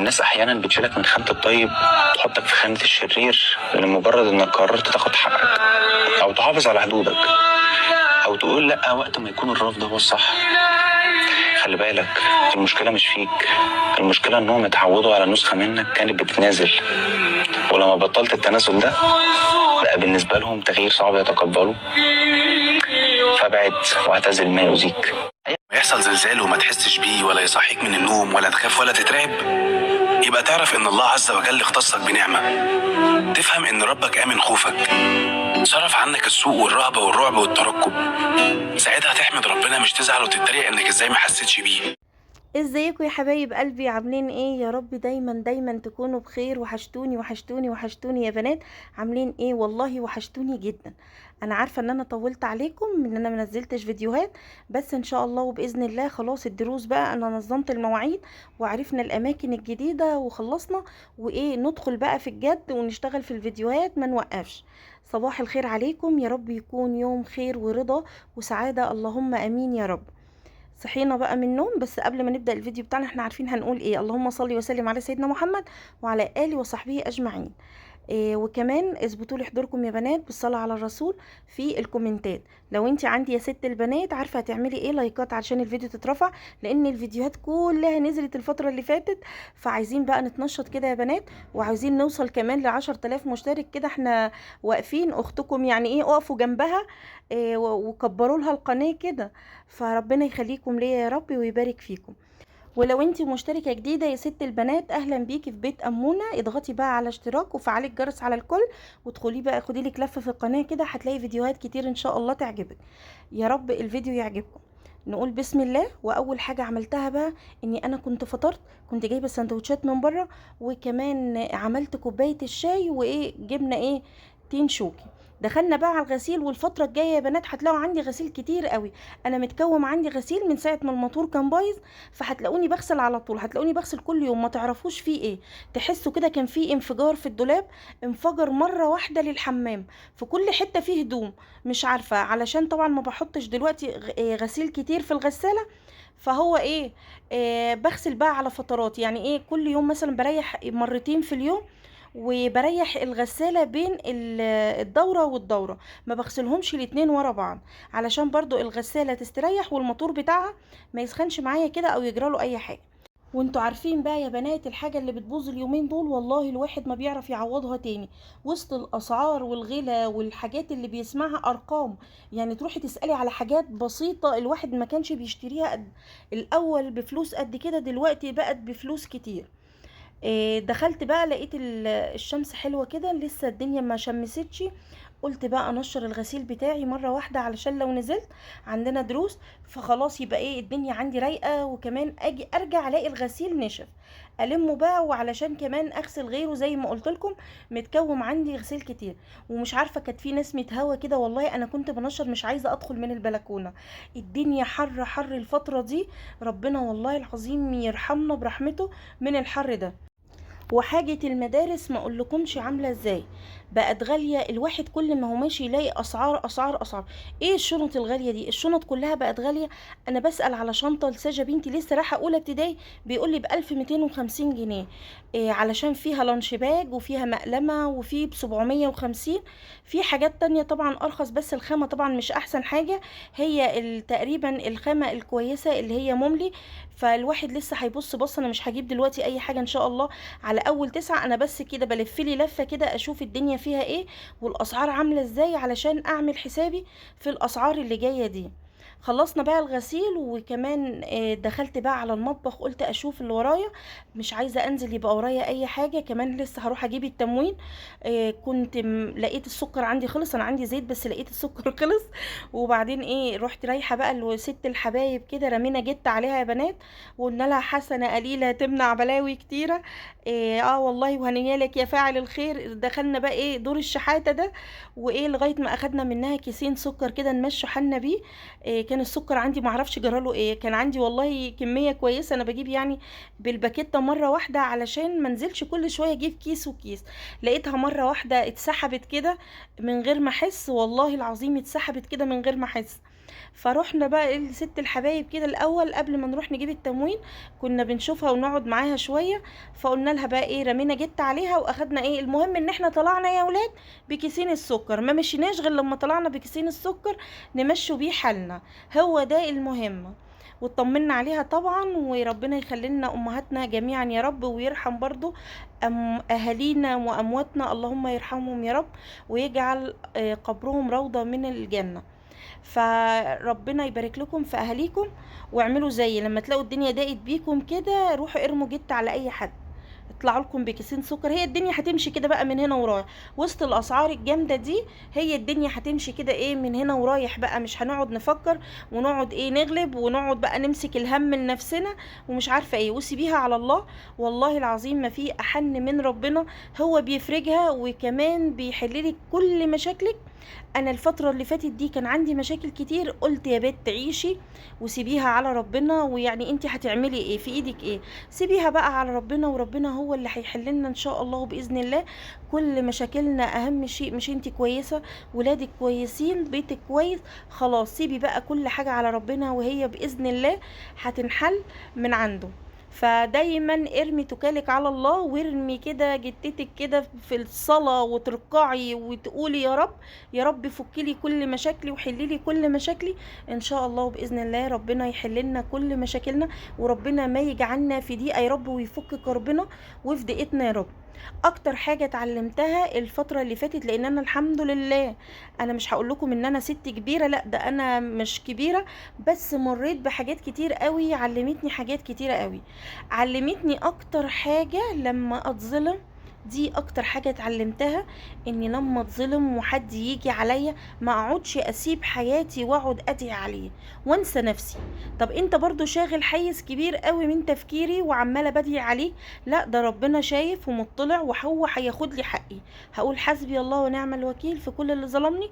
الناس احيانا بتشيلك من خانة الطيب تحطك في خانة الشرير لمجرد انك قررت تاخد حقك او تحافظ على حدودك او تقول لا وقت ما يكون الرفض هو الصح. خلي بالك، المشكلة مش فيك، المشكلة انهم اتعودوا على نسخة منك كانت بتتنازل، ولما بطلت التنازل ده بقى بالنسبة لهم تغيير صعب يتقبله. فابعد واعتزل ما يؤذيك. يحصل زلزال وما تحسش بيه ولا يصحيك من النوم ولا تخاف ولا تترعب، يبقى تعرف ان الله عز وجل اختصك بنعمة. تفهم ان ربك آمن خوفك، صرف عنك السوء والرهبة والرعب والترقب. ساعتها تحمد ربنا، مش تزعل وتتريق انك ازاي ما حسيتش بيه. ازيكم يا حبايب قلبي، عاملين ايه؟ يا رب دايما دايما تكونوا بخير. وحشتوني وحشتوني وحشتوني يا بنات، عاملين ايه؟ والله وحشتوني جدا. انا عارفه ان انا طولت عليكم ان انا منزلتش فيديوهات، بس ان شاء الله وباذن الله خلاص الدروس بقى انا نظمت المواعيد وعرفنا الاماكن الجديدة وخلصنا، وايه ندخل بقى في الجد ونشتغل في الفيديوهات ما نوقفش. صباح الخير عليكم، يا رب يكون يوم خير ورضا وسعادة، اللهم امين يا رب. صحينا بقى من النوم، بس قبل ما نبدأ الفيديو بتاعنا احنا عارفين هنقول ايه. اللهم صل وسلم على سيدنا محمد وعلى آله وصحبه أجمعين. إيه وكمان اثبتوا لي حضوركم يا بنات بالصلاة على الرسول في الكومنتات. لو انت عندي يا ست البنات عارفة هتعملي ايه، لايكات عشان الفيديو تترفع، لان الفيديوهات كلها نزلت الفترة اللي فاتت، فعايزين بقى نتنشط كده يا بنات، وعايزين نوصل كمان ل10,000 مشترك كده. احنا واقفين اختكم يعني ايه، اقفوا جنبها إيه وكبروا لها القناة كده، فربنا يخليكم ليا يا رب ويبارك فيكم. ولو انت مشتركة جديدة يا ست البنات، اهلا بيكي في بيت امونه. اضغطي بقى على اشتراك وفعلي الجرس على الكل، وادخلي بقى خدي لك لفه في القناة كده، هتلاقي فيديوهات كتير ان شاء الله تعجبك. يا رب الفيديو يعجبكم. نقول بسم الله. واول حاجة عملتها بقى اني انا كنت فطرت، كنت جايبه سندوتشات من بره، وكمان عملت كوباية الشاي وايه جبنه ايه تين شوكي. دخلنا بقى على الغسيل، والفترة الجاية يا بنات هتلاقوا عندي غسيل كتير قوي. انا متكوم عندي غسيل من ساعة ما الموتور كان بايظ، فهتلاقوني بغسل على طول، هتلاقوني بغسل كل يوم، ما تعرفوش فيه ايه. تحسوا كده كان فيه انفجار في الدولاب، انفجر مرة واحدة للحمام، في كل حتة فيه هدوم مش عارفه، علشان طبعا ما بحطش دلوقتي غسيل كتير في الغسالة، فهو ايه، بغسل بقى على فترات، يعني ايه كل يوم مثلا بريح مرتين في اليوم، وبريح الغسالة بين الدورة والدورة، ما بغسلهمش الاتنين ورا بعض، علشان برضو الغسالة تستريح والموتور بتاعها ما يسخنش معايا كده او يجراله اي حاجة. وانتوا عارفين بقى يا بنات الحاجة اللي بتبوظ اليومين دول والله الواحد ما بيعرف يعوضها تاني، وسط الاسعار والغلا والحاجات اللي بيسمعها ارقام، يعني تروحي تسألي على حاجات بسيطة الواحد ما كانش بيشتريها قد الاول بفلوس قد كده، دلوقتي بقت بفلوس كتير. دخلت بقى لقيت الشمس حلوة كده، لسه الدنيا ما شمستش، قلت بقى انشر الغسيل بتاعي مرة واحدة علشان لو نزلت عندنا دروس فخلاص يبقى ايه الدنيا عندي رايقة، وكمان اجي ارجع الاقي الغسيل نشف المه بقى، وعلشان كمان اغسل غيره زي ما قلت لكم متكوم عندي غسيل كتير. ومش عارفة كانت في نسمة هوا كده، والله انا كنت بنشر مش عايزة ادخل من البلكونة، الدنيا حر حر الفترة دي، ربنا والله العظيم يرحمنا برحمته من الحر ده. وحاجة المدارس ما اقولكمش عاملة ازاي، بقت غالية، الواحد كل ما هو ماشي يلاقي اسعار اسعار اسعار. ايه الشنط الغالية دي؟ الشنط كلها بقت غالية. انا بسأل على شنطة لسجا بنتي لسه رايحة اولى ابتدائي، بيقول لي ب1250 جنيه، إيه علشان فيها لانش باج وفيها مقلمة، وفي ب750، في حاجات تانية طبعا ارخص، بس الخامة طبعا مش احسن حاجة، هي تقريبا الخامة الكويسة اللي هي مملي. فالواحد لسه هيبص بص، انا مش هجيب دلوقتي اي حاجة ان شاء الله على اول 9، انا بس كده بلف لي لفة كده اشوف الدنيا فيها ايه والاسعار عاملة ازاي علشان اعمل حسابي في الاسعار اللي جاية دي. خلصنا بقى الغسيل، وكمان دخلت بقى على المطبخ، قلت اشوف اللي ورايا، مش عايزة انزل يبقى ورايا اي حاجة. كمان لسه هروح اجيب التموين، كنت لقيت السكر عندي خلص، انا عندي زيت بس لقيت السكر خلص. وبعدين ايه رحت رايحة بقى لست الحبايب كده، رمينا جت عليها يا بنات وقلنا لها حسنة قليلة تمنع بلاوي كتيرة، والله وهنيالك يا فاعل الخير. دخلنا بقى ايه دور الشحاتة ده، وايه لغاية ما اخدنا منها كيسين سكر كده نمشوا حالنا بيه. كان السكر عندي معرفش جراله ايه، كان عندي والله كمية كويسة، انا بجيب يعني بالباكيتة مرة واحدة علشان ما انزلش كل شوية اجيب كيس وكيس، لقيتها مرة واحدة اتسحبت كده من غير ما احس، والله العظيم اتسحبت كده من غير ما احس. فروحنا بقى لست الحبايب كده الاول قبل ما نروح نجيب التموين، كنا بنشوفها ونقعد معاها شوية. فقلنا لها بقى ايه، رمينا جت عليها واخدنا ايه. المهم ان احنا طلعنا يا ولاد بكيسين السكر، ما مشيناش غير لما طلعنا بكيسين السكر نمشوا بيه حالنا، هو ده المهم. واطمنا عليها طبعا، وربنا يخلي لنا امهاتنا جميعا يا رب، ويرحم برضو اهالينا وامواتنا، اللهم يرحمهم يا رب، ويجعل قبرهم روضة من الجنة. فربنا يبارك لكم في اهاليكم، واعملوا زي لما تلاقوا الدنيا ضاقت بيكم كده، روحوا ارموا جت على اي حد، اطلعوا لكم بكيسين سكر. هي الدنيا هتمشي كده بقى من هنا ورايح، وسط الاسعار الجامدة دي هي الدنيا هتمشي كده ايه من هنا ورايح بقى، مش هنقعد نفكر ونقعد ايه نغلب ونقعد بقى نمسك الهم لنفسنا ومش عارفه ايه. وسيبيها على الله، والله العظيم ما في احن من ربنا، هو بيفرجها وكمان بيحللك كل مشاكلك. انا الفترة اللي فاتت دي كان عندي مشاكل كتير، قلت يا بت عيشي وسيبيها على ربنا، ويعني انت هتعملي ايه في ايدك ايه، سيبيها بقى على ربنا، وربنا هو اللي هيحل لنا ان شاء الله باذن الله كل مشاكلنا. اهم شيء مش انت كويسة، ولادك كويسين، بيتك كويس، خلاص سيبي بقى كل حاجة على ربنا، وهي باذن الله هتنحل من عنده. فدايما ارمي توكلك على الله، وارمي كده جتتك كده في الصلاة، وتركعي وتقولي يا رب يا رب فكي لي كل مشاكلي وحلي لي كل مشاكلي ان شاء الله وباذن الله. ربنا يحل لنا كل مشاكلنا، وربنا ما يجعلنا في ضيقه يا رب، ويفك كربنا وفي ضيقتنا يا رب. اكتر حاجة اتعلمتها الفترة اللي فاتت، لان انا الحمد لله انا مش هقول لكم ان انا ست كبيرة، لا ده انا مش كبيرة، بس مريت بحاجات كتير قوي علمتني حاجات كتيرة قوي. علمتني اكتر حاجة لما اتظلم، دي اكتر حاجة اتعلمتها، اني لما اتظلم وحد يجي عليا ما اقعدش اسيب حياتي واقعد ادعي عليه وانسى نفسي. طب انت برضو شاغل حيز كبير قوي من تفكيري وعماله بدعي عليه، لا ده ربنا شايف ومطلع وهو هياخد لي حقي. هقول حسبي الله ونعم الوكيل في كل اللي ظلمني،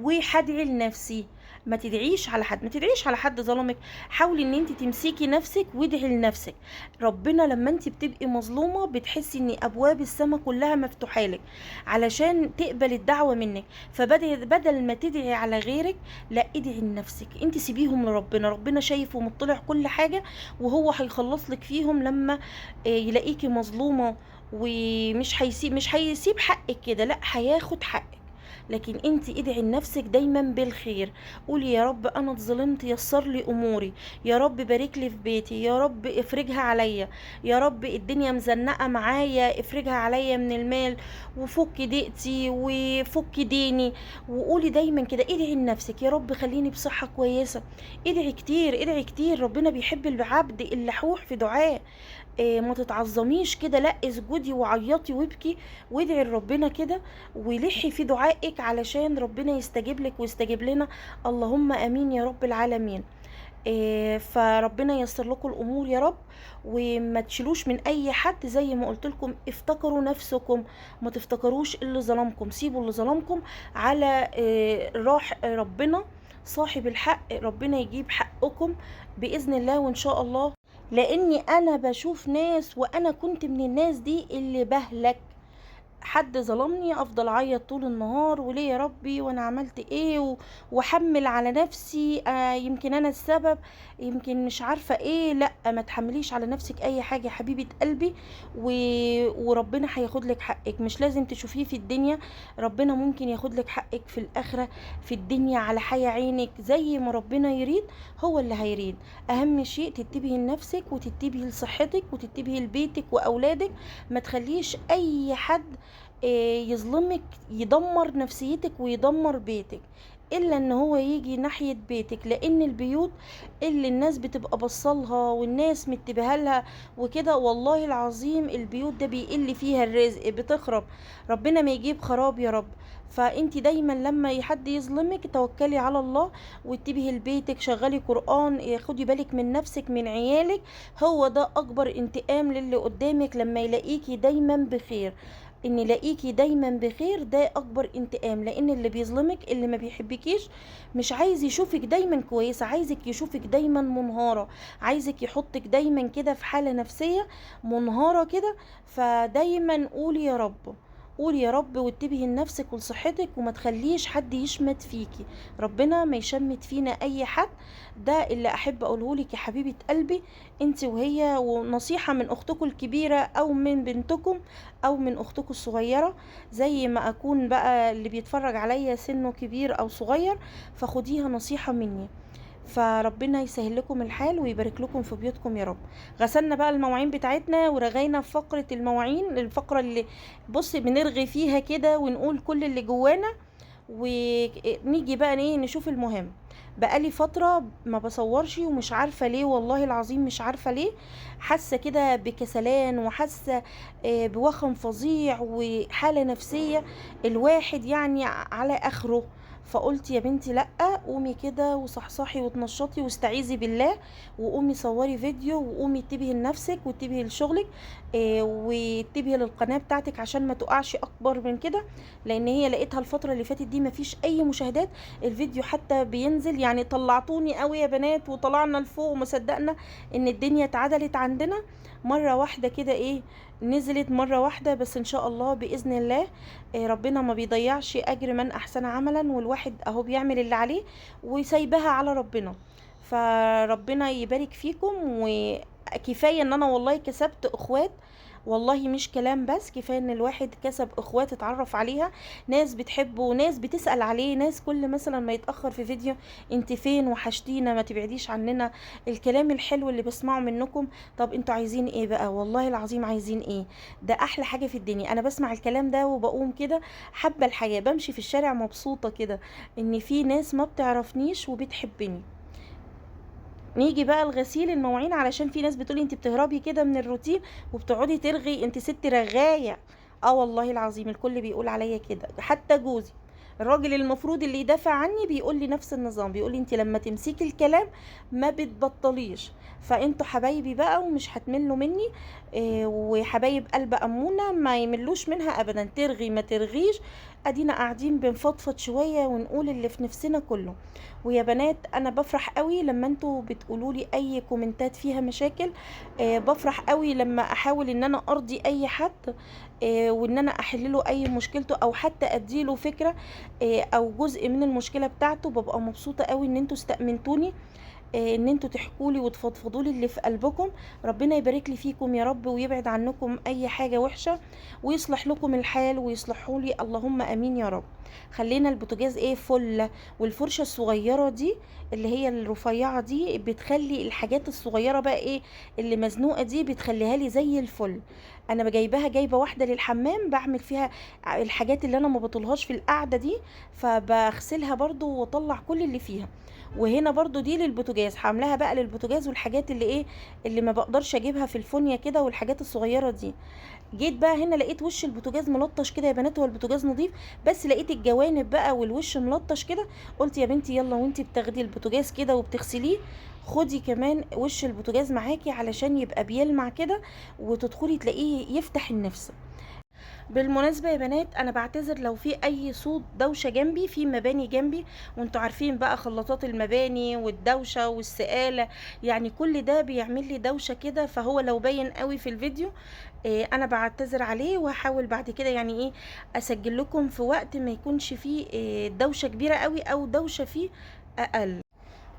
وهدعي لنفسي. ما تدعيش على حد، ما تدعيش على حد ظلمك، حاولي ان انت تمسكي نفسك وادعي لنفسك. ربنا لما انت بتبقي مظلومة بتحسي ان ابواب السماء كلها مفتوحة لك علشان تقبل الدعوة منك. فبدل ما تدعي على غيرك، لا ادعي لنفسك، انت سيبيهم لربنا، ربنا شايف ومطلع كل حاجة، وهو هيخلص لك فيهم لما يلاقيكي مظلومة، ومش هيسيب، مش هيسيب حقك كده، لا هياخد حقك. لكن انت ادعي لنفسك دايما بالخير، قولي يا رب انا اتظلمت يسر لي اموري، يا رب بارك لي في بيتي، يا رب افرجها عليا، يا رب الدنيا مزنقه معايا افرجها عليا من المال، وفك ضيقتي وفك ديني. وقولي دايما كده، ادعي لنفسك يا رب خليني بصحة كويسة. ادعي كتير، ادعي كتير، ربنا بيحب العبد اللحوح في دعاء. ما تتعظميش كده، لا اسجدي وعيطي وابكي وادعي لربنا كده، ولحي في دعائك علشان ربنا يستجيب لك ويستجيب لنا، اللهم امين يا رب العالمين. فربنا ييسر لكم الامور يا رب، وما تشيلوش من اي حد. زي ما قلت لكم افتكروا نفسكم، ما تفتكروش اللي ظلمكم، سيبوا اللي ظلمكم على راح ربنا صاحب الحق، ربنا يجيب حقكم باذن الله وان شاء الله. لاني انا بشوف ناس، وانا كنت من الناس دي اللي بهلك، حد ظلمني افضل اعيط طول النهار، وليه يا ربي وانا عملت ايه، واحمل على نفسي، يمكن انا السبب، يمكن مش عارفه ايه. لا ما تحمليش على نفسك اي حاجة يا حبيبه قلبي، وربنا هياخد لك حقك. مش لازم تشوفيه في الدنيا، ربنا ممكن ياخد لك حقك في الاخرة، في الدنيا على حي عينك، زي ما ربنا يريد هو اللي هيريد. اهم شيء تتبهي لنفسك وتتبهي لصحتك وتتبهي لبيتك واولادك، ما تخليش اي حد يظلمك يدمر نفسيتك ويدمر بيتك، الا ان هو يجي ناحية بيتك، لان البيوت اللي الناس بتبقى بصلها والناس متبهلها لها وكده، والله العظيم البيوت ده بيقل فيها الرزق، بتخرب، ربنا ما يجيب خراب يا رب. فانت دايما لما حد يظلمك توكلي على الله واتبهي لبيتك، شغلي قرآن، خدي بالك من نفسك من عيالك، هو ده اكبر انتقام للي قدامك لما يلاقيكي دايما بخير. ان يلاقيكي دايما بخير ده اكبر انتقام، لان اللي بيظلمك اللي ما بيحبكيش مش عايز يشوفك دايما كويسة، عايزك يشوفك دايما منهاره، عايزك يحطك دايما كده في حاله نفسية منهاره كده. فدايما قولي يا رب، قولي يا رب واتبهي لنفسك ولصحتك، وما تخليش حد يشمت فيكي، ربنا ما يشمت فينا اي حد. ده اللي احب اقوله لك يا حبيبه قلبي انت وهي، ونصيحة من اختكم الكبيرة او من بنتكم او من اختكم الصغيرة، زي ما اكون بقى اللي بيتفرج عليا سنة كبير او صغير، فخديها نصيحة مني. فربنا يسهل لكم الحال ويبارك لكم في بيوتكم يا رب. غسلنا بقى المواعين بتاعتنا ورغينا في فقرة المواعين، الفقرة اللي بصي بنرغي فيها كده ونقول كل اللي جوانا، ونيجي بقى ايه نشوف المهم. بقالي فترة ما بصورش ومش عارفة ليه، والله العظيم مش عارفة ليه، حاسة كده بكسلان وحاسة بوخم فظيع وحالة نفسية الواحد يعني على اخره. فقلت يا بنتي لأ، قومي كده وصحصحي وتنشطي واستعيذي بالله، وقومي صوري فيديو، وقومي اتبهي لنفسك واتبهي لشغلك، واتبهي للقناة بتاعتك عشان ما تقعش اكبر من كده، لان هي لقيتها الفترة اللي فاتت دي مفيش اي مشاهدات، الفيديو حتى بينزل يعني طلعتوني قوي يا بنات وطلعنا لفوق وما صدقنا ان الدنيا اتعدلت عندنا مرة واحدة كده، ايه نزلت مرة واحدة. بس ان شاء الله بإذن الله ربنا ما بيضيعش اجر من احسن عملا، والواحد اهو بيعمل اللي عليه وسايبها على ربنا. فربنا يبارك فيكم. وكفاية ان انا والله كسبت اخوات، والله مش كلام بس، كفاية ان الواحد كسب اخوات اتعرف عليها، ناس بتحبه وناس بتسأل عليه، ناس كل مثلا ما يتأخر في فيديو انت فين وحشتينا ما تبعديش عننا، الكلام الحلو اللي بسمعه منكم. طب انتوا عايزين ايه بقى؟ والله العظيم عايزين ايه؟ ده احلى حاجة في الدنيا. انا بسمع الكلام ده وبقوم كده حابة الحياة، بمشي في الشارع مبسوطة كده ان في ناس ما بتعرفنيش وبتحبني. نيجي بقى الغسيل المواعين، علشان في ناس بتقولي انت بتهربي كده من الروتين وبتقعدي ترغي، انت ست رغايه. والله العظيم الكل بيقول عليا كده، حتى جوزي الراجل المفروض اللي يدافع عني بيقول لي نفس النظام، بيقول لي انت لما تمسكي الكلام ما بتبطليش. فانتوا حبايبي بقى ومش هتملوا مني، وحبايب قلب امونه ما يملوش منها ابدا، ترغي ما ترغيش، ادينا قاعدين بنفضفض شوية ونقول اللي في نفسنا كله. ويا بنات انا بفرح قوي لما انتوا بتقولوا لي اي كومنتات فيها مشاكل، بفرح قوي لما احاول ان انا ارضي اي حد، وان انا احل له اي مشكلته او حتى اديله فكرة، او جزء من المشكلة بتاعته. ببقى مبسوطة قوي ان انتوا استأمنتوني، ان انتوا تحكوا لي وتفضفضوا لي اللي في قلبكم. ربنا يبارك لي فيكم يا رب، ويبعد عنكم اي حاجة وحشة، ويصلح لكم الحال ويصلحوا لي، اللهم امين يا رب. خلينا البوتاجاز ايه فله، والفرشه الصغيرة دي اللي هي الرفيعة دي بتخلي الحاجات الصغيرة بقى ايه اللي مزنوقه دي بتخليها لي زي الفل. انا جايباها، جايبه واحدة للحمام بعمل فيها الحاجات اللي انا ما بطولهاش في القعدة دي، فبغسلها برضو واطلع كل اللي فيها. وهنا برضو دي للبوتاجاز، هعملها بقى للبوتاجاز والحاجات اللي ايه اللي ما بقدرش اجيبها في الفونيا كده والحاجات الصغيرة دي. جيت بقى هنا لقيت وش البوتاجاز ملطش كده يا بنات، هو البوتاجاز نظيف بس لقيت الجوانب بقى والوش ملطش كده. قلت يا بنتي يلا وانتي بتاخدي البوتاجاز كده وبتغسليه خدي كمان وش البوتاجاز معاكي علشان يبقى بيلمع كده وتدخلي تلاقيه يفتح النفس. بالمناسبة يا بنات انا بعتذر لو في اي صوت دوشة جنبي، في مباني جنبي وانتوا عارفين بقى خلاطات المباني والدوشة والسقالة، يعني كل ده بيعمل لي دوشة كده، فهو لو باين قوي في الفيديو انا بعتذر عليه، وهحاول بعد كده يعني ايه اسجل لكم في وقت ما يكونش فيه دوشة كبيرة قوي او دوشة فيه اقل.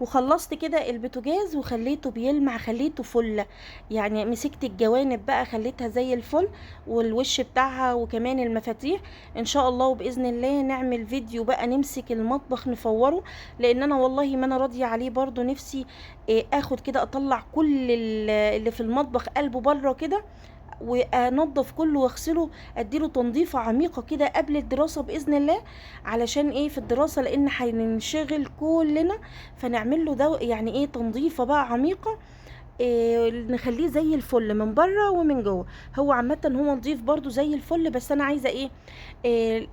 وخلصت كده البوتاجاز وخليته بيلمع، خليته فله، يعني مسكت الجوانب بقى خليتها زي الفل والوش بتاعها وكمان المفاتيح. ان شاء الله وباذن الله نعمل فيديو بقى نمسك المطبخ نفوره، لان انا والله ما انا راضية عليه برضو، نفسي اخد كده اطلع كل اللي في المطبخ قلبه بره كده وانضف كله واغسله، اديله تنظيفه عميقة كده قبل الدراسة باذن الله، علشان ايه في الدراسة لان هننشغل كلنا، فنعمل له ده يعني ايه تنظيفه بقى عميقة، إيه نخليه زي الفل من بره ومن جوه. هو عامة هو نظيف برضو زي الفل، بس انا عايزه ايه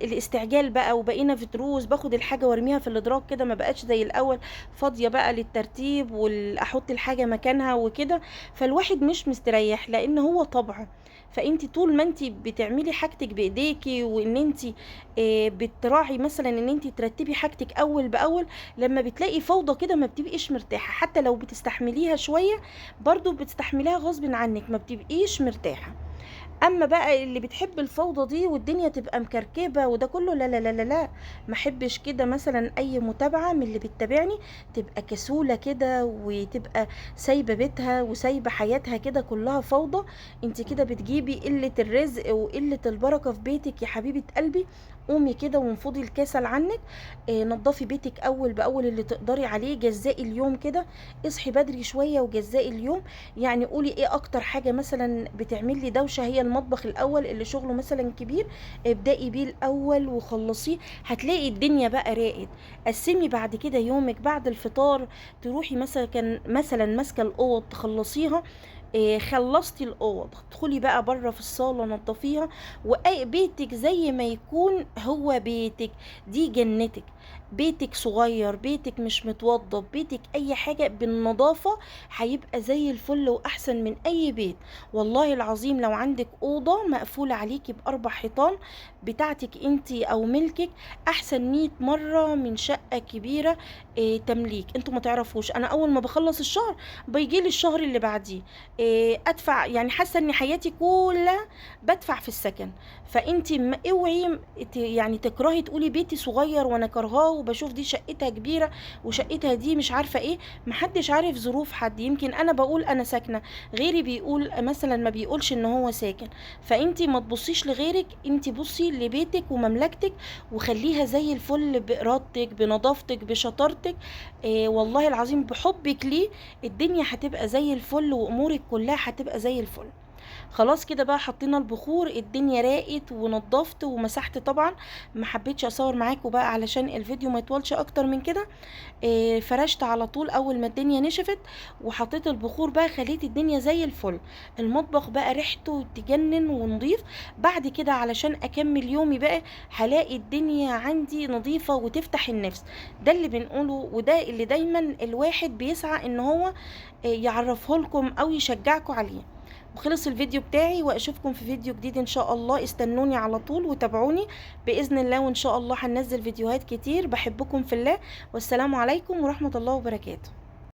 الاستعجال بقى، وبقينا في دروس باخد الحاجة وارميها في الادراج كده، ما بقتش زي الاول فاضية بقى للترتيب واحط الحاجة مكانها وكده، فالواحد مش مستريح لان هو طبعه. فانت طول ما انت بتعملي حاجتك بايديكي وان انت بتراعي مثلا ان انت ترتبي حاجتك اول باول، لما بتلاقي فوضى كده ما بتبقيش مرتاحة، حتى لو بتستحمليها شوية برضو بتستحمليها غصب عنك، ما بتبقيش مرتاحة. اما بقى اللي بتحب الفوضى دي والدنيا تبقى مكركبه وده كله، لا لا لا لا لا، ما احبش كده. مثلا اي متابعه من اللي بتتابعني تبقى كسوله كده وتبقى سايبه بيتها وسايبه حياتها كده كلها فوضى، انت كده بتجيبي قلة الرزق وقلة البركة في بيتك يا حبيبه قلبي. قومي كده وانفضي الكسل عنك، نظفي بيتك اول باول اللي تقدري عليه، جزائي اليوم كده، اصحي بدري شوية وجزائي اليوم. يعني قولي ايه اكتر حاجة مثلا بتعمل لي دوشه، هي المطبخ الاول اللي شغله مثلا كبير، ابدأي بيه الاول وخلصيه، هتلاقي الدنيا بقى راقت. قسمي بعد كده يومك، بعد الفطار تروحي مثلا كان مثلا ماسكه الاوض تخلصيها، خلصتي الاوض ادخلي بقى بره في الصاله نظفيها، واي بيتك زي ما يكون هو بيتك، دي جنتك. بيتك صغير، بيتك مش متوضب، بيتك اي حاجة بالنظافة هيبقى زي الفل واحسن من اي بيت والله العظيم. لو عندك اوضة مقفولة عليكي باربع حيطان بتاعتك انتي او ملكك، احسن 100 مرة من شقه كبيرة تمليك. انتوا ما تعرفوش، انا اول ما بخلص الشهر بيجيلي الشهر اللي بعديه ادفع، يعني حاسه ان حياتي كلها بدفع في السكن. فانتي اوعي يعني تكرهي تقولي بيتي صغير وانا كرهاه وبشوف دي شقتها كبيرة وشقتها دي مش عارفه ايه، محدش عارف ظروف حد. يمكن انا بقول انا ساكنة، غيري بيقول مثلا ما بيقولش ان هو ساكن. فانتي ما تبصيش لغيرك، انتي بصي لبيتك ومملكتك وخليها زي الفل بارادتك بنظافتك بشطارتك، والله العظيم بحبك ليه الدنيا هتبقى زي الفل وامورك كلها هتبقى زي الفل. خلاص كده بقى حطينا البخور، الدنيا راقت ونضفت ومسحت. طبعا ما حبيتش اصور معاكم بقى علشان الفيديو ما يطولش اكتر من كده. فرشت على طول اول ما الدنيا نشفت وحطيت البخور بقى، خليت الدنيا زي الفل. المطبخ بقى ريحته تجنن ونضيف. بعد كده علشان اكمل يومي بقى هلاقي الدنيا عندي نظيفة وتفتح النفس. ده اللي بنقوله وده اللي دايما الواحد بيسعى ان هو يعرفه لكم او يشجعكم عليه. وخلص الفيديو بتاعي، واشوفكم في فيديو جديد ان شاء الله. استنوني على طول وتابعوني باذن الله، وان شاء الله هننزل فيديوهات كتير. بحبكم في الله، والسلام عليكم ورحمة الله وبركاته.